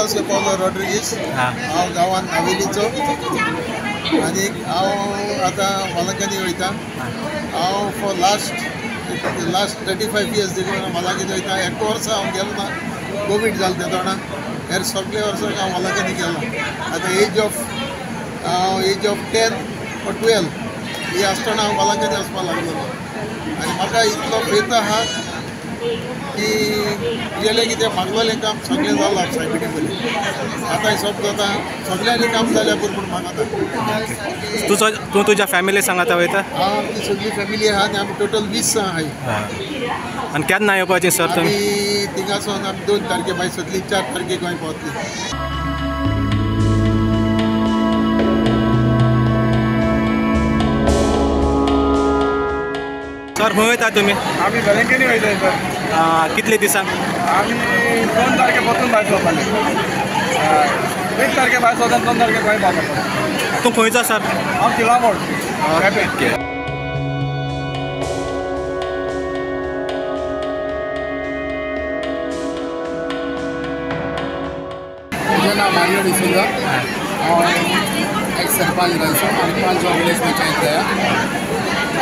विलास पावलो रॉड्रिगीस, हांव गांवान नावेलीचो आनी हांव आतां वालंकानी वयता. हांव फॉर लास्ट 35 इयर्स देखून वालंकानी वयता. एक वर्सा हांव गेलो ना, कोवीड जालें तेदोणा, हेर सगळे वर्साक हांव वालंकानी गेलो. आतां एज ऑफ 10 or 12 ही आसतना हांव वालंकानी वचपाक लागलेलो आनी म्हाका इतलो फेत आहा की गेलें कितें मागलेलें काम सगळें जालां सायबिणी पयलीं. आतां सोब जाता, सगळ्यांनी काम जाल्यार पुरो म्हूण मागता. तूं तुज्या फॅमिली सांगाता वयता? हांव आमची सगळी फॅमिली आहा आनी आमी टोटल 20 आहाय. आनी केन्ना येवपाचें सर तुमी? आमी थिंगासून आमी 2 तारखे भायर सरली, 4 तारखे गोंय पावतली. सर खंय वयता तुमी? आमी वेलंकनी वयता सर. कितले दिसांक? आमी 2 तारखे परतून भायर सरपाचे, 1 तारखे भायर सरता, 2 तारखे गोंय पावता. तूं खंयचो सर? हांव तिलामोड. ओके. म्हजें नांव मारियो डिसोजा, हांव एक सरपंच रायसो आनी पांच विलेज पंचायत जाया.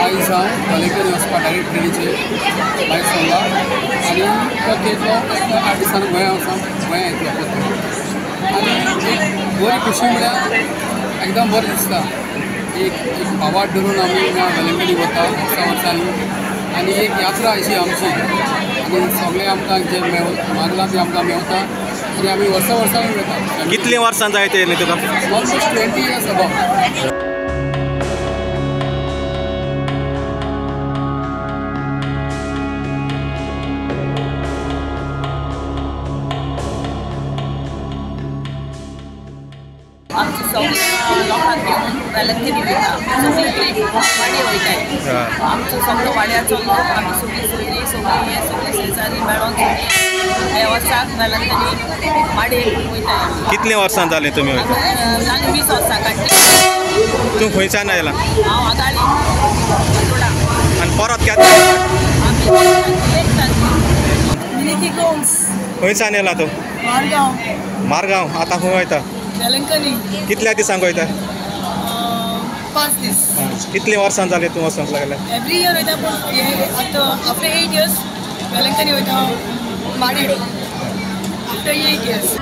आयज हांव वेलंकनी वचपा डायरेक्ट ट्रेनीचेर भायर सरला आनी परत येतलो एक 8 दिसांनी गोंया वचोन गोंया येतलो परत. आनी एक बरी खुशी म्हळ्यार एकदम बरें दिसता, एक एक भावार्थ धरून आमी वेलंकनी वता वर्सा वर्सांनी आनी एक यात्रा अशी आमची आनी सगळें आमकां जें मागलां तें आमकां मेवता आनी आमी वर्सा वर्सांनी वता. कितलीं वर्सां जायत येयलीं तुका? Almost 20 years above. आमची सगळी लोकांक घेवन वेलंकनी वयता, सगळी ट्रीप वाडे वयताय. आमचो सगळो वाड्याचो लोक, आमी सगळीं सोयरी, सगळीं हे सगळीं शेजारी मेळोन सगळीं हे वर्साक वेलंकनी माडे वयताय. कितलीं वर्सां जालीं तुमी वयता? जालीं 20 वर्सां काडटी. तूं खंयच्यान आयला? हांव आगाळी बतोडा. आनी परत केन्ना? 1 तारखे. मिनिकी गोम्स. खंयच्यान येयला तूं? मारगांव. मारगांव. आतां खंय वयता? वेलंकनी. कितल्या दिसांक वयता? 5 दीस. कितलीं वर्सां जालीं तूं वचोंक लागलें? एवरी इयर वयता, पूण हे आतां आफ्टर 8 इयर्स वेलंकनी वयता माडे आफ्टर 8 इयर्स.